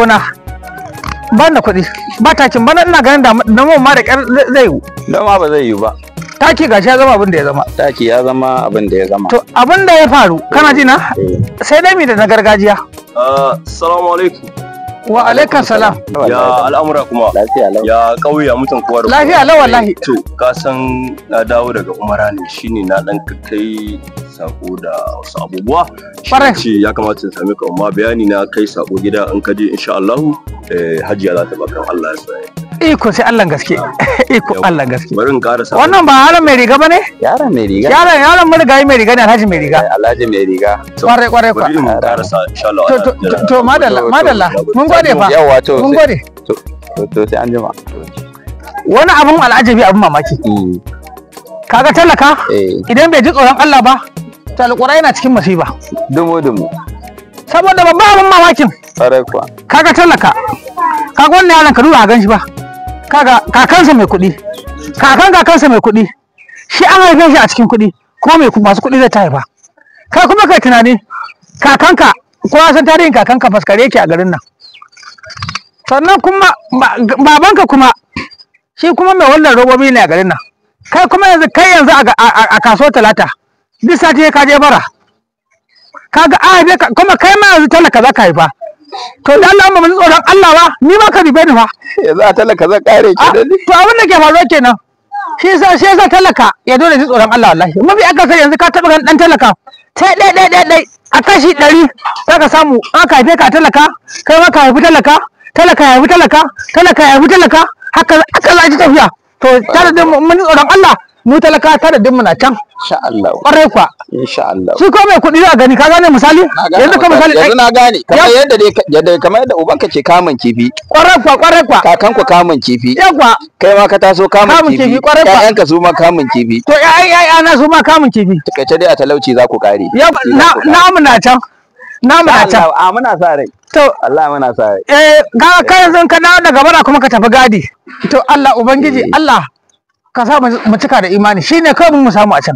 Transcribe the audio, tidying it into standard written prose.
Gona ban da kuɗi, ba takin bana, ina ganin da noman ma da ƙyar zai yiwu. Noma ba zai yiwu ba. Taki gashi ya zama abin da ya zama. Taki ya zama abin da ya zama. To abin da ya faru, kana ji na, sai dai mi da na gargajiya. Assalamu alaikum. Wa alaikum salam. Ya al'amura kuma? Lafiya lau. Ya ƙauye, ya mutan kowa da kowa? Lafiya lau wallahi. To ka san na dawo daga umara ne, shine na dan kai sako da wasu abubuwa. Ƙwarai. Ce ya kamata in same ka amma bayani na kai sako gida, in ka je insha Allah hajiya za ta baka, Allah ya sa. Iko sai Allah gaske, iko Allah gaske. Bari in ƙarasa. Wannan ba yaron mai riga bane? Yaron mai riga. Yaron marigayi mai riga ne, alhaji mai riga. Alhaji mai riga. Kwarai kwarai kwa. Bari in ƙarasa insha Allah. To madalla madalla, mun gode fa. Yawa, to. Mun gode. To sai an jima. Wani abun al'ajabi, abun mamaki. Kaga talaka idan bai ji tsoron Allah ba, to alƙura yana cikin masifa. Dumu dumu. Saboda babban abun mamakin. Kwarai kuwa. Kaga talaka, kaga wannan yaron, ka duba gan shi ba. Kaga kakansa mai kuɗi, kakan kakansa mai kuɗi, shi an haife shi a cikin kuɗi, kuma mai masu kuɗi zai ta haifa. Kai kuma kai tunani, kakanka, kowa san tarihin kakanka, faskare yake a garin nan. Sannan kuma babanka kuma shi kuma mai wannan robobi ne a garin nan. Kai kuma yanzu, kai yanzu a kasuwar Talata duk sati ka je bara. Kaga an haife ka kuma kai ma yanzu talaka za ka haifa. To da Allah ba mu ji tsoron Allah ba, ni ma ka dube ni fa. Yanzu a talaka zan kare kenan ne. To abin da ke faruwa kenan. Shi yasa talaka ya dole ji tsoron Allah wallahi. Mafi akasari yanzu ka taɓa ganin ɗan talaka, sai ɗai ɗai ɗai ɗai a kashi 100 za ka samu an ka haife ka talaka, kai ma ka haifi talaka, talaka ya haifi talaka, talaka ya haifi talaka, haka haka za ci tafiya. To tare da mun ji tsoron Allah, mu talaka tare da mu na can. Insha Allah. Ƙwarai kuwa. Insha Allah. Shi ko mai kuɗi za a gani, ka gane misali? Yanzu ka misali Yanzu na gane, kamar yadda dai yadda kamar yadda ubanka ke kamun kifi. Ƙwarai kuwa, ƙwarai kuwa. Kakanku kamun kifi. Yawwa. Kai ma ka taso kamun Kamun kifi. kifi, ƙwarai kuwa. Ƴaƴanka su ma kamun kifi. To ƴaƴan ƴaƴana su ma kamun kifi. Takaice dai a talauci za ku kare. Yawwa, namu na can. Namu na can. A muna sa rai. To Allah muna sa rai. Ga kai yanzu ka dawo daga bara kuma ka tafi gadi. To Allah ubangiji, Allah ka sa mu cika da imani, shine kawai mu samu a can.